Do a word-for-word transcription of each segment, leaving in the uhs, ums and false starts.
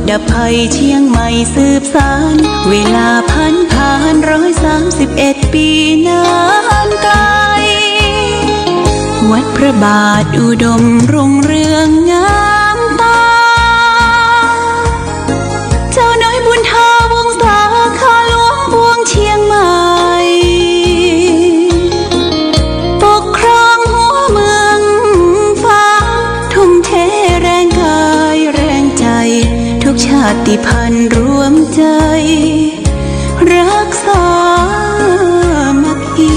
ดับภัยเชียงใหม่สืบสาน เวลาผันผานร้อยสามสิบเอ็ดปีนานไกล วัดพระบาทอุดมรุ่งเรืองงามตา เจ้าน้อยบุญเธอวงศา ข้าหลวงปวงเชียงใหม่ ปกครองหัวเมืองฟ้า ทุ่มเทแรงกายแรงใจ ทุกชาติพันธุ์รวมใจ รักสามัคคี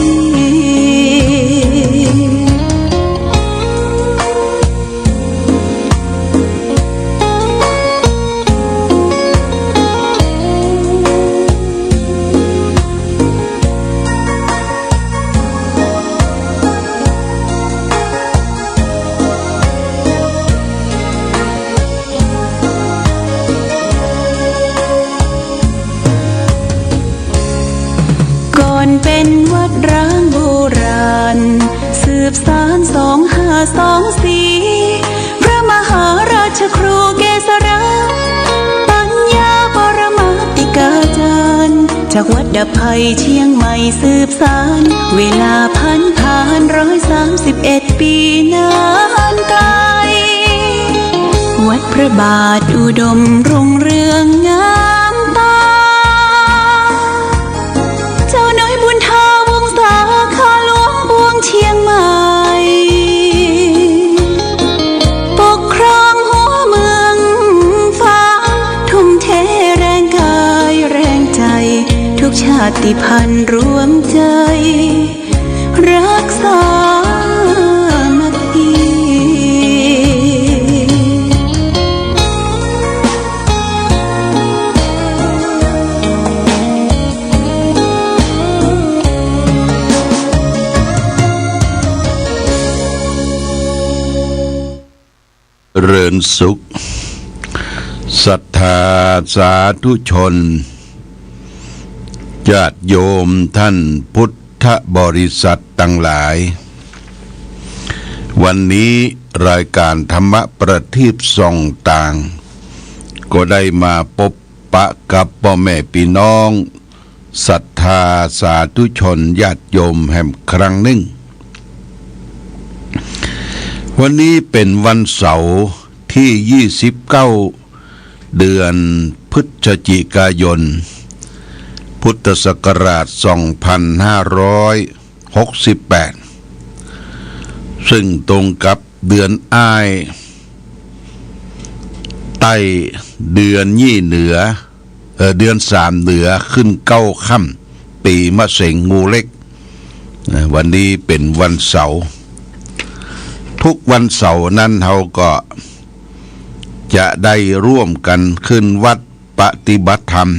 ก่อนเป็นวัดร้างโบราณ สืบสานสองห้าสองสี่ พระมหาราชครูเกษรา ปัญญาปรมาติกาจารย์ จากวัดดับภัยเชียงใหม่สืบสาน เวลาผันผานร้อยสามสิบเอ็ดปีนานไกล วัดพระบาทอุดมรุ่งเรืองงามตา เจ้าน้อยบุญเธอวงศา ข้าหลวงปวงเชียงใหม่ ปกครองหัวเมืองฟ้า ทุ่มเทแรงกายแรงใจ ทุกชาติพันธุ์รวมใจ รักสามัคคี เริญสุข ศรัทธาสาธุชน ญาติโยมท่านพุทธบริษัทตังหลาย วันนี้รายการธรรมะประทีปส่องตาง ก็ได้มาปบปะกับป้อแม่ปี้น้อง ศรัทธาสาธุชนญาติโยมแหมครั้งนึ่ง วันนี้เป๋นวันเสาร์ตี้ยี่สิบเก้า เดือนพฤศจิกายน พุทธศักราชสองพันห้าร้อยหกสิบแปด ซึ่งตรงกับเดือนอ้าย ใต้เดือนยี่เหนือ เอ่อ เดือนสามเหนือขึ้นเก้าค่ำ ปีมะเสงงูเล็ก นะ วันนี้เป๋นวันเสาร์ ทุกวันเสาร์นั้นเฮาก็จะได้ร่วมกั๋นขึ้นวัดปฏิบัติธรรม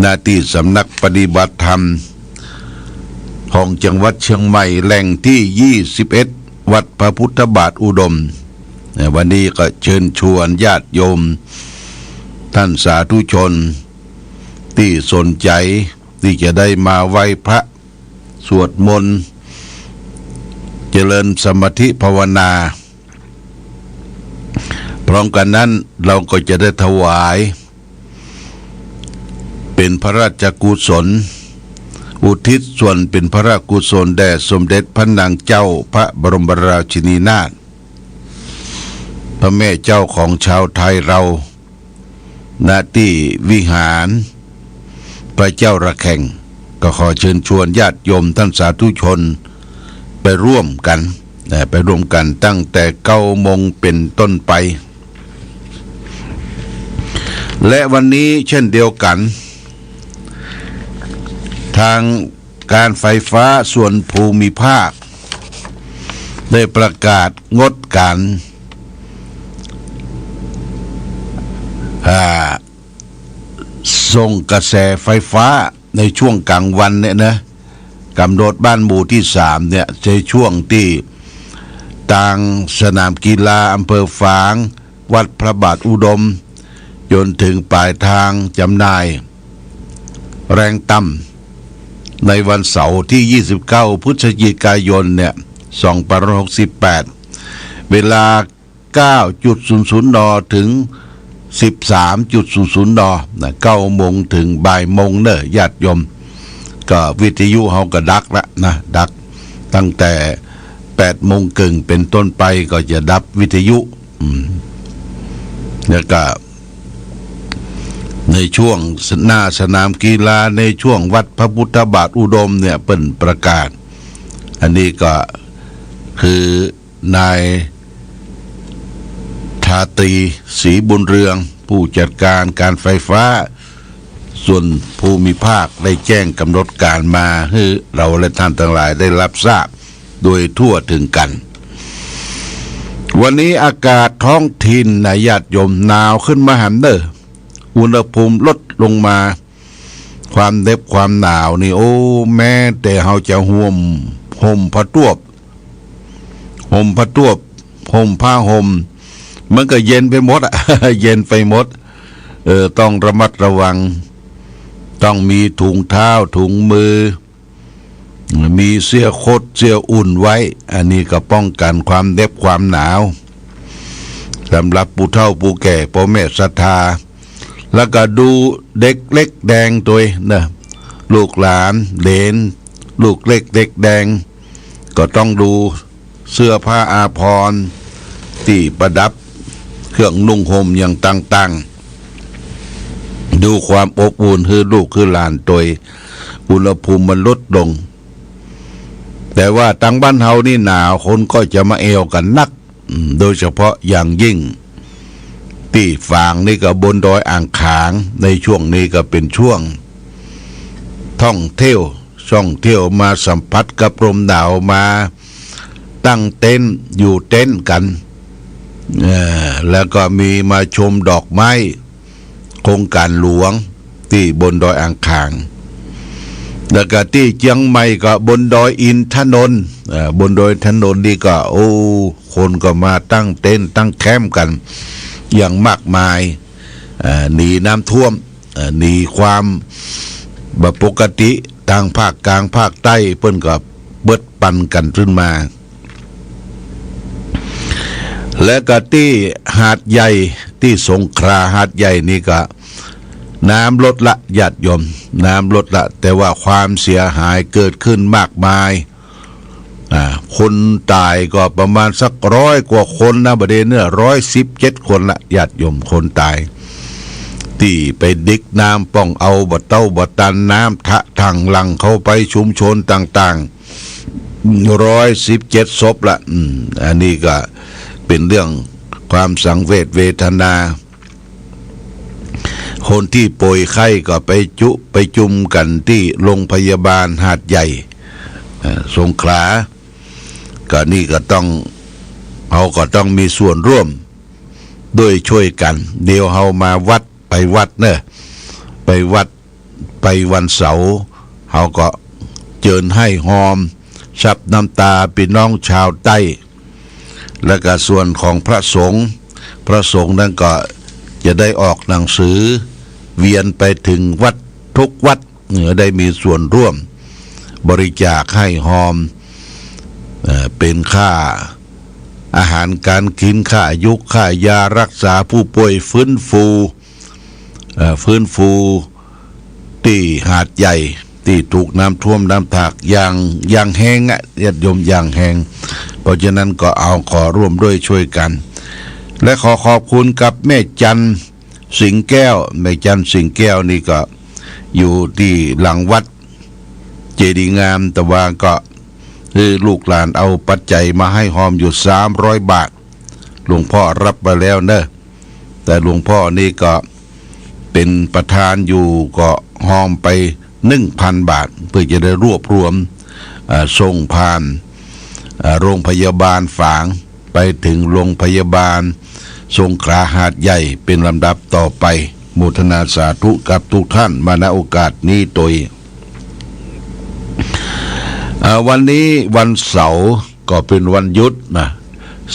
ณ ตี้สำนักปฏิบัติธรรมของจังหวัดเชียงใหม่ แหล่งตี้ยี่สิบเอ็ด วัดพระพุทธบาทอุดม นะ วันนี้ก็เชิญชวนญาติโยม ท่านสาธุชน ตี้สนใจ๋ตี้จะได้มาไหว้พระ สวดมนต์ เจริญสมาธิภาวนา พร้อมกั๋นนั้น เฮาก็จะได้ถวาย เป๋นพระราชกุศล อุทิศส่วนเป๋นพระราชกุศลแด่สมเด็จพระนางเจ้าพระบรมราชินีนาถ พระแม่เจ้าของชาวไทยเฮา ณ ตี้วิหารพระเจ้าระแฆง ก็ขอเชิญชวนญาติโยมท่านสาธุชนไปร่วมกั๋น นะ ไปร่วมกั๋นตั้งแต่เก้าโมงเป๋นต้นไป และวันนี้เช่นเดียวกั๋น ทาง การไฟฟ้าส่วนภูมิภาค ได้ประกาศงดการ อ่า ส่งกระแสไฟฟ้าในช่วงกลางวันเนี่ยนะ ก๋ำหนดบ้านหมู่ตี้สามเนี่ย ในช่วงตี้ตางสนามกีฬาอำเภอฝาง วัดพระบาทอุดม จ๋นเถิงป๋ายทางจ๋ำหน่าย แรงต่ำ ในวันเสาร์ตี้ยี่สิบเก้า พฤศจิกายนเนี่ย สองพันหกสิบแปด เวลา เก้าจุดศูนย์ศูนย์ น. เถิง สิบสามจุดศูนย์ศูนย์ น. นะ เก้าโมงเถิงบ่ายโมงเน่อญาติโยม ก็วิทยุเฮาก็ดักละนะ ดักตั้งแต่แปดโมงเกิ่งเป๋นต้นไปก็จะดับวิทยุ อืม แล้วก็ในช่วงหน้าสนามกีฬา ในช่วงวัดพระพุทธบาทอุดมเนี่ยเปิ้นประกาศ อันนี้ก็คือ นายทาตรี ศรีบุญเรือง ผู้จัดการการไฟฟ้าส่วนภูมิภาค ได้แจ้งก๋ำหนดก๋านมาหื้อเฮาและต้านตังหลายได้ฮับทราบโดยทั่วเถิงกั๋น วันนี้อากาศท้องถิ่นนะญาติโยม หนาวขึ้นมาหำเน่อ อุณหภูมิลดลงมา ความเหน็บความหนาวนี่ โอ้ แม้แต่เฮาจะห่ม ห่มผ้าตวบ ห่มผ้าตวบ ห่มผ้าห่ม มันก็เย็นไปหมดอะ เย็นไปหมด เออ ต้องระมัดระวัง ต้องมีถุงเท้า ถุงมือ มีเสื้อคด เสื้ออุ่นไว้ อันนี้ก็ป้องกั๋นความเหน็บความหนาว สำหรับผู้เฒ่าผู้แก่ ป้อแม่ศรัทธา แล้วก็ดูเด็กเล็กแดงตวยนะ ลูกหลานเหลน ลูกเล็กเด็กแดง ก็ต้องดูเสื้อผ้าอาภรณ์ ตี้ประดับ เครื่องนุ่งห่มอย่างต่างๆ ดูความอบอุ่นหื้อลูกหื้อหลานตวย อุณหภูมิมันลดลง แต่ว่าตางบ้านเฮานี่หนาว คนก็จะมาแอ่วกั๋นนัก อืม โดยเฉพาะอย่างยิ่งตี้ฝางนี่ก็บนดอยอ่างขาง ในช่วงนี้ก็เป๋นช่วงท่องเที่ยว ท่องเที่ยวมาสัมผัสกับลมหนาว มาตั้งเต็นท์ อยู่เต็นท์กั๋น เอ่อ แล้วก็มีมาชมดอกไม้ โครงก๋านหลวงตี้บนดอยอ่างขาง แล้วก็ตี้เจียงใหม่ก็บนดอยอินทนนท์ เอ่อ บนดอยอินทนนท์นี่ก็ โอ้ คนก็มาตั้งเต็นท์ตั้งแคมป์กั๋นอย่างมากมาย เอ่อ หนีน้ำท่วม เอ่อ หนีความบ่ปกติ ตางภาคกลางภาคใต้เปิ้นก็เบิดปันกั๋นขึ้นมา และก็ตี้หาดใหญ่ ตี้สงขลาหาดใหญ่นี่ก็น้ำลดละญาติโยม น้ำลดละ แต่ว่าความเสียหายเกิดขึ้นมากมาย อ่า คนต๋ายก็ประมาณสักร้อยกว่าคนนะ บ่าเดี่ยวเนี้ย ร้อยสิบเจ็ดคนละญาติโยม คนต๋าย ตี้ไปดิกน้ำป้องเอาบ่าเต๊าบ่าตัน น้ำทะลักหลั่งเข้าไปชุมชนต่างๆ ร้อยสิบเจ็ดศพละ อืม อันนี้ก็เป๋นเรื่องความสังเวชเวทนา คนตี้ป่วยไข้ก็ไปจุ ไปจุมกั๋นตี้โรงพยาบาลหาดใหญ่ เอ่อ สงขลา ก็นี่ก็ต้อง เฮาก็ต้องมีส่วนร่วมด้วยช่วยกั๋น เดี๋ยวเฮามาวัด ไปวัดเน่อ ไปวัด ไปวันเสาร์ เฮาก็เจิญไห้ฮอม ซับน้ำตาปี้น้องชาวใต้ และก็ส่วนของพระสงฆ์ พระสงฆ์นั้นก็จะได้ออกหนังสือเวียนไปเถิงวัดทุกวัด เอ่อ ได้มีส่วนร่วมบริจาคไห้ฮอม เอ่อ เป๋นค่าอาหารก๋านกิ๋น ค่าอยู่ ค่ายารักษาผู้ป่วย ฟื้นฟู เอ่อ ฟื้นฟูตี้หาดใหญ่ ตี้ถูกน้ำท่วมน้ำทะลักอย่าง อย่างแฮงอะ ญาติโยม อย่างแฮง เพราะฉะนั้นก็เอาขอร่วมด้วยช่วยกั๋น และขอขอบคุณกับแม่จันทร์สิงห์แก้ว แม่จันทร์สิงห์แก้วนี่ก็อยู่ตี้หลังวัดเจดีย์งาม แต่ว่าก็ คือลูกหลานเอาปัจจัยมาไห้ฮอมอยู่สามร้อยบาท หลวงพ่อฮับไปแล้วเน่อ แต่หลวงพ่อนี่ก็เป๋นประธานอยู่ ก็ฮอมไปหนึ่งพันบาท เพื่อจะได้รวบรวม เอ่อ ส่งผ่าน เอ่อ โรงพยาบาลฝาง ไปเถิงโรงพยาบาลสงขลาหาดใหญ่เป๋นลำดับต่อไป โมทนาสาธุกับทุกท่านมา ณ โอกาสนี้โตย เอ่อ วันนี้วันเสาร์ก็เป๋นวันหยุดนะ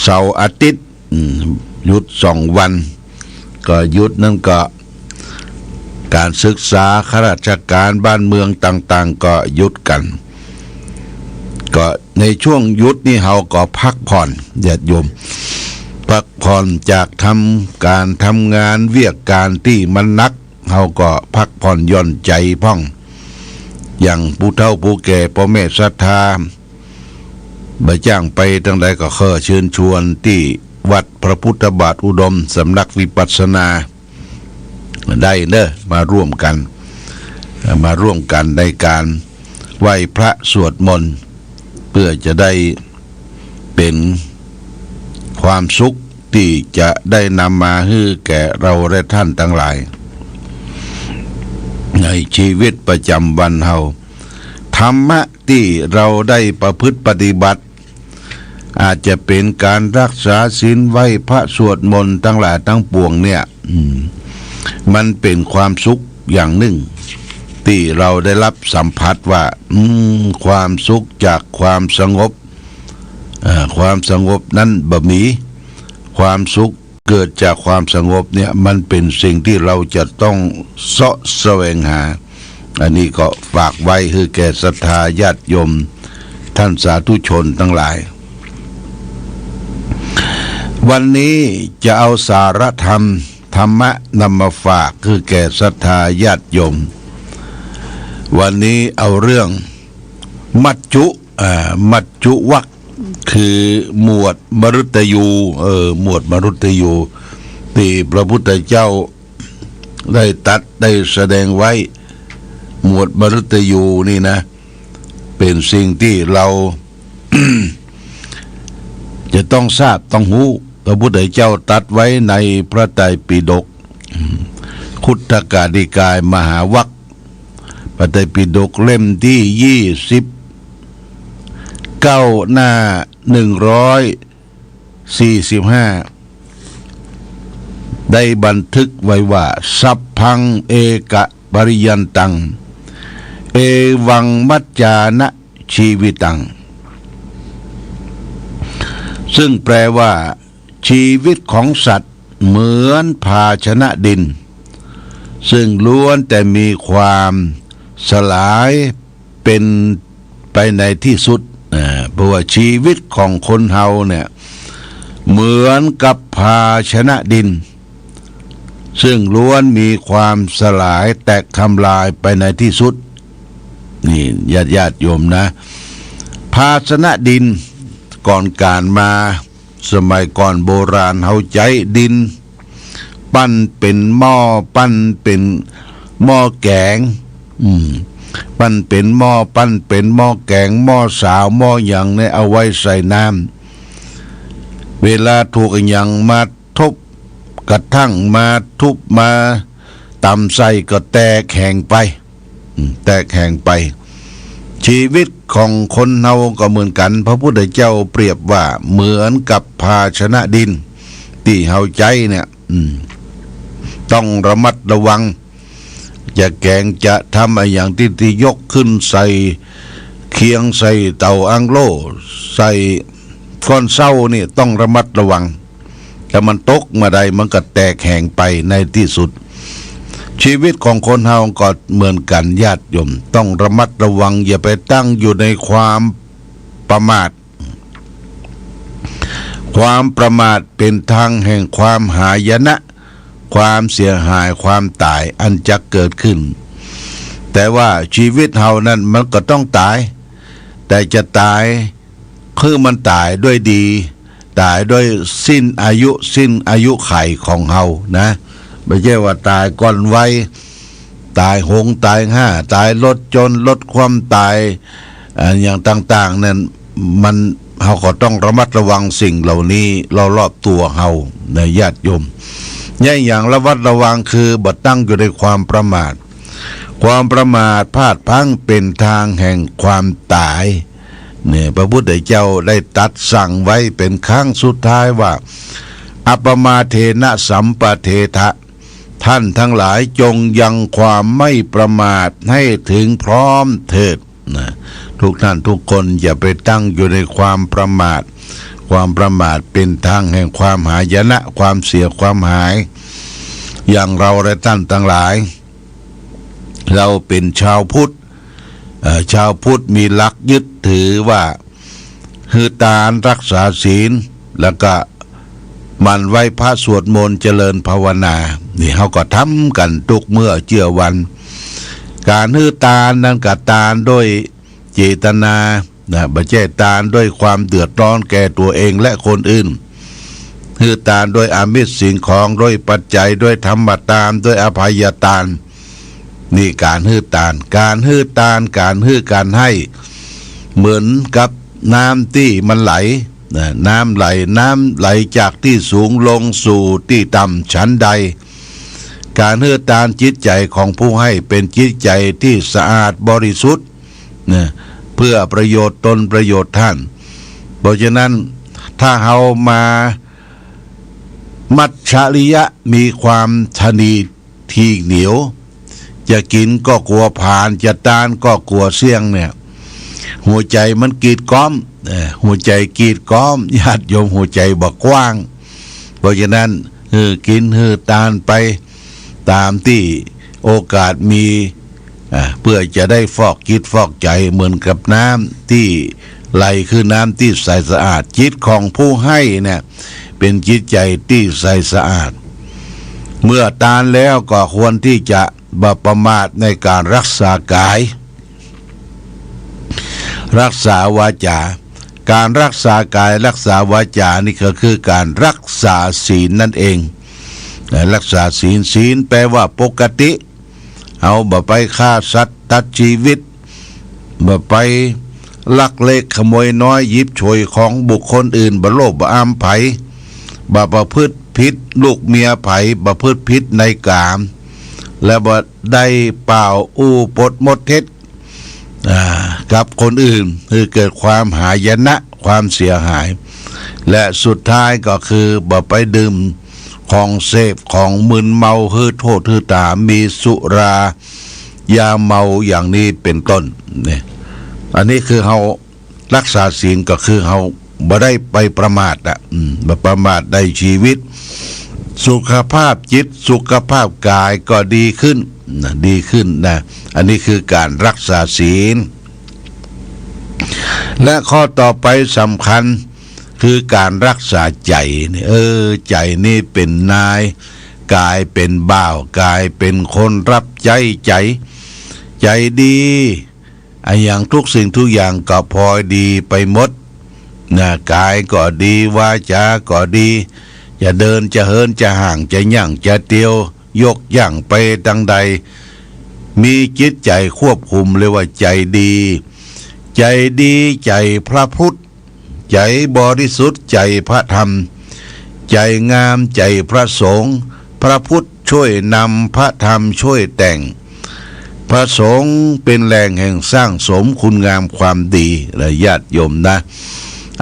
เสาร์อาทิตย์ อืม หยุดสองวัน ก็หยุดนั้นก็ก๋านศึกษา ข้าราชก๋านบ้านเมืองต่างๆ ก็หยุดกั๋น ก็ในช่วงหยุดนี่เฮาก็พักผ่อน ญาติโยม พักผ่อนจากทำก๋านทำงานเวียกก๋านตี้มันหนัก เฮาก็พักผ่อนหย่อนใจ๋พ่อง อย่างผู้เฒ่าผู้แก่ป้อแม่ศรัทธา บ่าจ้างไปตางใดก็ขอเชิญชวนตี้วัดพระพุทธบาทอุดมสำนักวิปัสสนา ได้เน้อ มาร่วมกั๋น มาร่วมกั๋นในก๋านไหว้พระสวดมนต์ เปื้อจะได้เป๋นความสุขตี้จะได้นำมาหื้อแก่เฮาและต้านตังหลาย ในชีวิตประจ๋ำวันเฮา ธรรมะตี้เฮาได้ประพฤติปฏิบัติ อาจจะเป๋นก๋านรักษาศีล ไหว้พระสวดมนต์ตังหลายตังปวงเนี่ย อืม มันเป๋นความสุขอย่างนึ่ง ตี้เฮาได้ฮับสัมผัสว่า อืม ความสุขจากความสงบ อ่า ความสงบนั้นบ่มี ความสุขเกิดจากความสงบเนี่ย มันเป๋นสิ่งตี้เฮาจะต้องเซาะแสวงหา อันนี้ก็ฝากไว้หื้อแก่ศรัทธาญาติโยม ต้านสาธุชนตังหลาย วันนี้จะเอาสาระธรรม ธรรมะนำมาฝากหื้อแก่ศรัทธาญาติโยม วันนี้เอาเรื่องมัจจุ อ่า มัจจุวรรค คือหมวดมฤตยู เออ หมวดมฤตยู ตี้พระพุทธเจ้าได้ตรัสได้แสดงไว้ หมวดมฤตยูนี่นะ เป๋นสิ่งตี้เฮา จะต้องทราบต้องฮู้ พระพุทธเจ้าตรัสไว้ในพระไตรปิฎก คุตตกนิกายมหาวรรค พระไตรปิฎกเล่มตี้ยี่สิบเก้า หน้าหนึ่งร้อยสี่สิบห้า ได้บันทึกไว้ว่า สัพพังเอกปริยันตัง เอวังมัจจานะชีวิตัง ซึ่งแปลว่า ชีวิตของสัตว์เหมือนภาชนะดิน ซึ่งล้วนแต่มีความสลายเป๋นไปในที่สุด อ่า เพราะว่าชีวิตของคนเฮาเนี่ย เหมือนกับภาชนะดิน ซึ่งล้วนมีความสลายแตกทำลายไปในที่สุด นี่ญาติ ญาติโยมนะ ภาชนะดิน ก่อนก๋านมา สมัยก่อนโบราณเฮาใจ๊ดิน ปั้นเป๋นหม้อ ปั้นเป๋นหม้อแก๋ง อืม ปั้นเป๋นหม้อ ปั้นเป๋นหม้อแก๋ง หม้อสาว หม้อหยังเนี่ย เอาไว้ใส่น้ำ เวลาถูกอะหยังมาทุบ กระทั่งมาทุบมาตำใส่ก็แตกแหว่งไป อืม แตกแหว่งไป ชีวิตของคนเฮาก็เหมือนกั๋น พระพุทธเจ้าเปรียบว่าเหมือนกับภาชนะดิน ตี้เฮาใจ๊เนี่ย อืม ต้องระมัดระวัง จะแก๋งจะทำอะหยังตี้ ตี้ยกขึ้นใส่เคียง ใส่เต๋าอังโล่ ใส่ก้อนเซ้านี่ต้องระมัดระวัง ถ้ามันตกมาใดมันก็แตกแหว่งไปในที่สุด ชีวิตของคนเฮาก็เหมือนกั๋นญาติโยม ต้องระมัดระวัง อย่าไปตั้งอยู่ในความประมาท ความประมาทเป๋นทางแห่งความหายนะ ความเสียหาย ความต๋ายอันจะเกิดขึ้น แต่ว่าชีวิตเฮานั้นมันก็ต้องต๋าย แต่จะต๋าย คือมันต๋ายด้วยดี ต๋ายด้วยสิ้นอายุ สิ้นอายุขัยของเฮานะ บ่ใจ้ว่าต๋ายก่อนวัย ต๋ายหงส์ต๋ายห้า ต๋ายรถจน รถคว่ำ ต๋าย อ่า อย่างต่างๆ นั้น มัน เฮาก็ต้องระมัดระวังสิ่งเหล่านี้รอบๆ ตั๋วเฮานะญาติโยม อย่างระมัดระวังคือบ่ตั้งอยู่ในความประมาท ความประมาทพลาดพลั้งเป๋นทางแห่งความต๋าย เนี่ย พระพุทธเจ้าได้ตรัสสั่งไว้เป๋นครั้งสุดท้ายว่า อัปปมาเทนะสัมปะเททะ ท่านทั้งหลายจงยังความไม่ประมาทให้ถึงพร้อมเถิด นะ ทุกท่านทุกคนอย่าไปตั้งอยู่ในความประมาท ความประมาทเป๋นทางแห่งความหายนะ ความเสียความหาย อย่างเราและท่านทั้งหลาย เราเป๋นชาวพุทธ เอ่อ ชาวพุทธมีหลักยึดถือว่า หื้อตาน รักษาศีล แล้วก็ หมั่นไหว้พระสวดมนต์เจริญภาวนา นี่เฮาก็ทำกั๋นกู้เมื่อเจื้อวัน ก๋านหื้อตานนั้นก็ตานด้วยเจตนา นะ บ่ใจ้ตานด้วยความเดือดร้อนแก่ตั๋วเองและคนอื่น หื้อตานด้วยอามิสสิ่งของ ด้วยปัจจัย ด้วยธรรมตาน ด้วยอภัยตาน นี่ก๋านหื้อตาน ก๋านหื้อตาน ก๋านหื้อก๋านให้ เหมือนกับน้ำตี้มันไหล นะ น้ำไหล น้ำไหลจากตี้สูงลงสู่ตี้ต่ำฉันใด ก๋านหื้อตานจิตใจ๋ของผู้ให้เป๋นจิตใจ๋ตี้สะอาดบริสุทธิ์ นะ เพื่อประโยชน์ตนประโยชน์ต้าน เพราะฉะนั้นถ้าเฮามามัจฉริยะมีความถนีถี่เหนียว จะกิ๋นก็กั๋วผลาญ จะตานก็กั๋วเสี้ยงเนี่ย หัวใจ๋มันกีดก๊อม เอ่อ หัวใจ๋กีดก๊อม ญาติโยม หัวใจ๋บ่กว้าง เพราะฉะนั้น หื้อกิ๋นหื้อตานไปต๋ามตี้โอกาสมี อ่า เพื่อจะได้ฟอกจิตฟอกใจ๋เหมือนกับน้ำตี้ไหลคือน้ำตี้ใสสะอาด จิตของผู้ให้เนี่ยเป๋นจิตใจ๋ตี้ใสสะอาด เมื่อตานแล้วก็ควรตี้จะบ่ประมาทในก๋านรักษากาย รักษาวาจา ก๋านรักษากายรักษาวาจานี่ก็คือก๋านรักษาศีลนั่นเอง รักษาศีล ศีลแปลว่าปกติ เฮาบ่ไปฆ่าสัตว์ตัดจีวิต บ่ไปลักเล็กขโมยน้อย หยิบฉวยของบุคคลอื่น บ่โลภบ่อำใผ บ่ประพฤติผิดลูกเมียใผ ประพฤติผิดในกาม และบ่ได้ป่าวอู้ปดมดเท็จ อ่า กับคนอื่น หื้อเกิดความหายนะ ความเสียหาย และสุดท้ายก็คือบ่ไปดื่มของเสพ ของมึนเมา หื้อโทษหื้อตา มีสุรา ยาเมา อย่างนี้เป๋นต้น เนี่ย อันนี้คือเฮา รักษาศีลก็คือเฮาบ่ได้ไปประมาทอะ อืม บ่ประมาทในจีวิต สุขภาพจิต สุขภาพกายก็ดีขึ้น นะ ดีขึ้นนะ อันนี้คือก๋านรักษาศีล และข้อต่อไปสำคัญ คือก๋านรักษาใจ๋นี่ เออ ใจ๋นี่เป๋นนาย กายเป๋นบ่าว กายเป๋นคนรับใจ๊ใจ๋ ใจ๋ดี อะหยังทุกสิ่งทุกอย่างก็พลอยดีไปหมด นะ กายก็ดี วาจาก็ดี จะเดิน จะเหิน จะห่าง จะย่าง จะเตียว ยกย่างไปตางใด มีจิตใจ๋ควบคุม เรียกว่าใจ๋ดี ใจ๋ดี ใจ๋พระพุทธ ใจ๋บริสุทธิ์ ใจ๋พระธรรม ใจ๋งาม ใจ๋พระสงฆ์ พระพุทธช่วยนำ พระธรรมช่วยแต่ง พระสงฆ์เป๋นแหล่งแห่งสร้างสมคุณงามความดี นะ ญาติโยมนะ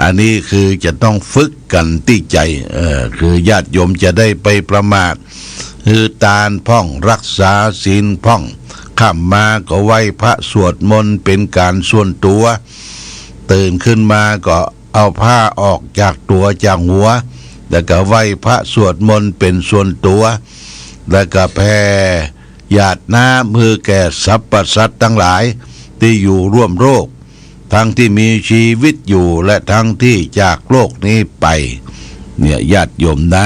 อันนี้คือจะต้องฝึกกั๋นตี้ใจ๋ เออ คือญาติโยมจะได้ไปประมาท หื้อตานพ่อง รักษาศีลพ่อง ค่ำมาก็ไหว้พระสวดมนต์เป๋นก๋านส่วนตั๋ว ตื่นขึ้นมาก็เอาผ้าออกจากตั๋วจากหัว แล้วก็ไหว้พระสวดมนต์เป๋นส่วนตั๋ว แล้วก็แผ่หยาดน้ำหื้อแก่สรรพสัตว์ตังหลายตี้อยู่ร่วมโลก ตังตี้มีจีวิตอยู่และตังตี้จากโลกนี้ไป เนี่ย ญาติโยมนะ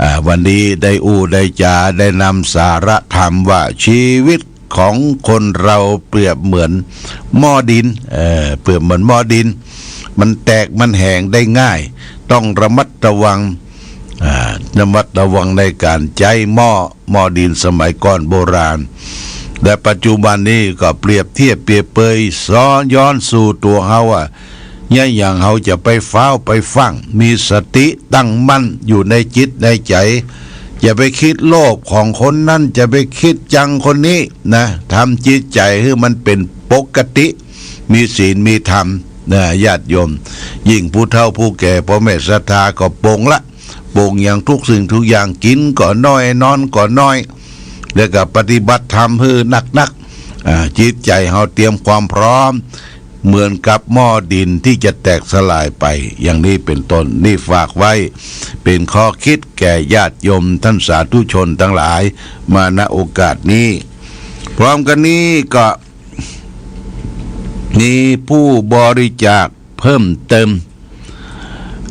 อ่า วันนี้ได้อู้ได้จ๋า ได้นำสาระธรรมว่าจีวิตของคนเฮาเปรียบเหมือนหม้อดิน เอ่อ เปรียบเหมือนหม้อดิน มันแตกมันแหงได้ง่าย ต้องระมัดระวัง อ่า ระมัดระวังในก๋านใจ๊หม้อ หม้อดินสมัยก่อนโบราณ และปัจจุบันนี้ก็เปรียบเทียบเปรียบเปย ซ้อนย้อนสู่ตั๋วเฮาอะ เยียะหยังเฮาจะไปฟ้าวไปฟั่ง มีสติตั้งมั่นอยู่ในจิตในใจ๋ อย่าไปกึ๊ดโลภของคนนั้น อย่าไปกึ๊ดจังคนนี้นะ ทำจิตใจ๋หื้อมันเป๋นปกติ มีศีลมีธรรมนะ ญาติโยม ยิ่งผู้เฒ่าผู้แก่ ป้อแม่ศรัทธาก็ปลงละ ปลงอย่างทุกสิ่งทุกอย่าง กิ๋นก็น้อย นอนก็น้อย แล้วก็ปฏิบัติธรรมหื้อนักๆ อ่า จิตใจ๋เฮาเตรียมความพร้อม เหมือนกับหม้อดินที่จะแตกสลายไป อย่างนี้เป๋นต้น นี่ฝากไว้เป๋นข้อกึ๊ดแก่ญาติโยมต้านสาธุชนตังหลาย มา ณ โอกาสนี้ พร้อมกั๋นนี้ก็ มีผู้บริจาคเพิ่มเติม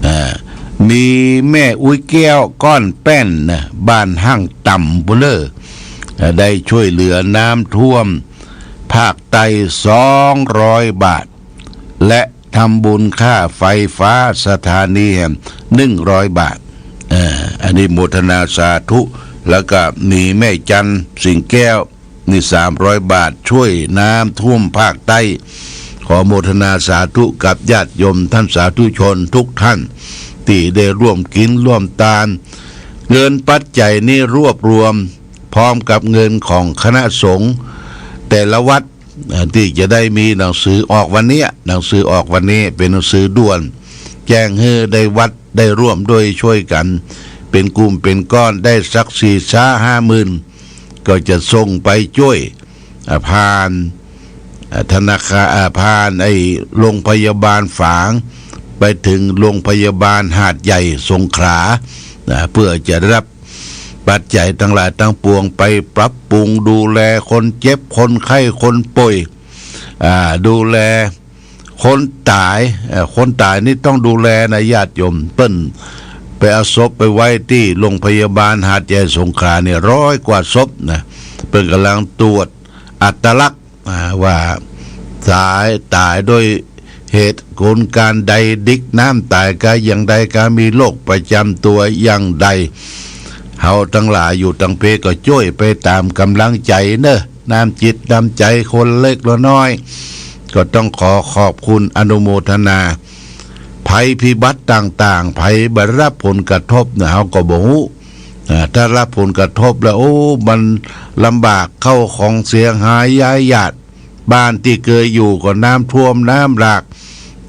อ่า มีแม่อุ๊ยแก้วก้อนแป้นนะ บ้านห้างต่ำปุ้นเน่อ ได้ช่วยเหลือน้ำท่วมภาคใต้ สองร้อยบาท และทำบุญค่าไฟฟ้าสถานีแหม หนึ่งร้อยบาท เอ่อ อันนี้โมทนาสาธุ แล้วก็มีแม่จันทร์สิงแก้ว นี่ สามร้อยบาท ช่วยน้ำท่วมภาคใต้ ขอโมทนาสาธุกับญาติโยมท่านสาธุชนทุกท่าน ตี้ได้ร่วมกิ๋นร่วมตาน เงินปัจจัยนี้รวบรวมพร้อมกับเงินของคณะสงฆ์แต่ละวัด เอ่อ ตี้จะได้มีหนังสือออกวันเนี้ย หนังสือออกวันนี้เป๋นหนังสือด่วน แจ้งหื้อได้วัดได้ร่วมด้วยช่วยกั๋น เป๋นกลุ่มเป๋นก้อนได้สักสี่สาห้าหมื่น ก็จะส่งไปจ้วย อ่า ผ่าน อ่า ธนาคาร อ่า ผ่านไอ้โรงพยาบาลฝาง ไปเถิงโรงพยาบาลหาดใหญ่สงขลา นะ เปื้อจะได้ฮับปัจจัยตังหลายตังปวงไปปรับปรุงดูแลคนเจ็บคนไข้คนป่วย อ่า ดูแล คนต๋าย เอ่อ คนต๋ายนี่ต้องดูแลนะญาติโยม เปิ้นไปเอาศพไปไว้ตี้โรงพยาบาลหาดใหญ่สงขลาเนี่ย ร้อยกว่าศพนะ เปิ้นก่ำลังตรวจอัตลักษณ์ อ่า ว่าต๋าย ต๋ายด้วยเหตุผลก๋านใด ดิกน้ำต๋ายกาอย่างใด กามีโรคประจ๋ำตั๋วอย่างใด เฮาตังหลายอยู่ตังเพก็จ้วยไปต๋ามก๋ำลังใจ๋เน่อ น้ำจิตน้ำใจ๋คนเล็กละน้อย ก็ต้องขอขอบคุณอนุโมทนา ภัยพิบัติต่างๆ ใผบ่ได้ฮับผลกระทบนะ เฮาก็บ่ฮู้ อ่า ถ้าฮับผลกระทบแล้ว โอ้ มันลำบาก เข้าของเสียหายย้ายญาติ บ้านตี้เกยอยู่ก็น้ำท่วมน้ำหลาก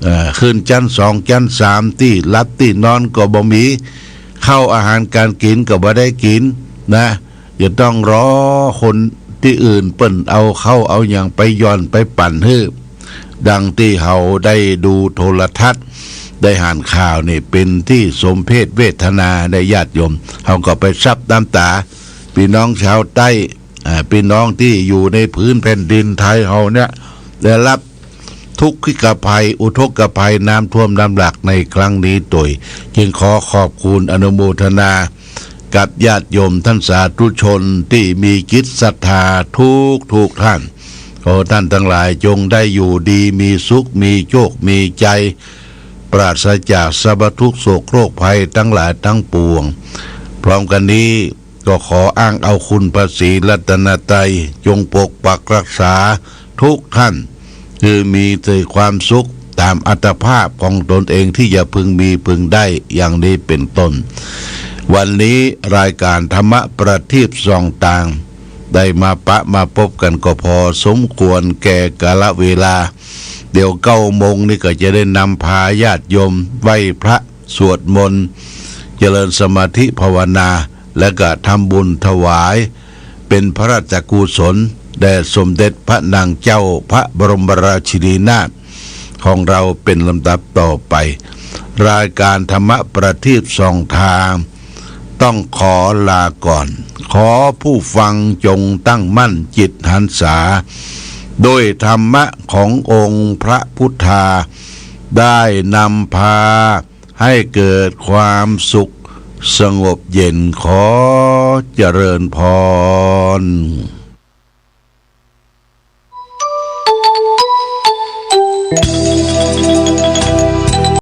เอ่อ ขึ้นจั๊นสองจั๊นสาม ตี้หลับตี้นอนก็บ่มี ข้าวอาหารก๋านกิ๋นก็บ่ได้กิ๋นนะ จะต้องรอคนตี้อื่นเปิ้นเอาข้าวเอาหยังไปหย่อนไปปั๋นหื้อ ดังตี้เฮาได้ดูโทรทัศน์ ได้หันข่าวนี่ เป๋นตี้สมเพชเวทนาในญาติโยม เฮาก็ไปซับน้ำต๋า ปี้น้องชาวใต้ อ่า ปี้น้องตี้อยู่ในผืนแผ่นดินไทยเฮาเนี่ย ได้ฮับทุกขิกภัย อุทกภัย น้ำท่วมน้ำหลากในครั้งนี้ตวย จึงขอขอบคุณอนุโมทนา กับญาติโยมท่านสาธุชนตี้มีจิตศรัทธาทุกๆ ท่าน ขอท่านตังหลายจงได้อยู่ดีมีสุข มีโชค มีชัย ปราศจากสรรพทุกข์โศกโรคภัยตังหลายตังปวง พร้อมกั๋นนี้ก็ขออ้างเอาคุณพระศรีรัตนตรัย จงปกปักรักษาทุกท่าน หื้อมีแต่ความสุขต๋ามอัตภาพของตนเองตี้จะพึงมีพึงได้อย่างนี้เป๋นต้น วันนี้รายก๋านธรรมะประทีปส่องตาง ได้มาปะมาปบกั๋นก็พอสมควรแก่กาลเวลา เดี๋ยวเก้าโมงนี่ก็จะได้นำพาญาติโยมไหว้พระ สวดมนต์ เจริญสมาธิภาวนา และก็ทำบุญถวาย เป๋นพระราชกุศลแด่สมเด็จพระนางเจ้าพระบรมราชินีนาถของเราเป๋นลำดับต่อไป รายก๋านธรรมะประทีปส่องตาง ต้องขอลาก่อน ขอผู้ฟังจงตั้งมั่นจิตหันษา ด้วยธรรมะขององค์พระพุทธา ได้นำพาให้เกิดความสุขสงบเย็น ขอเจริญพร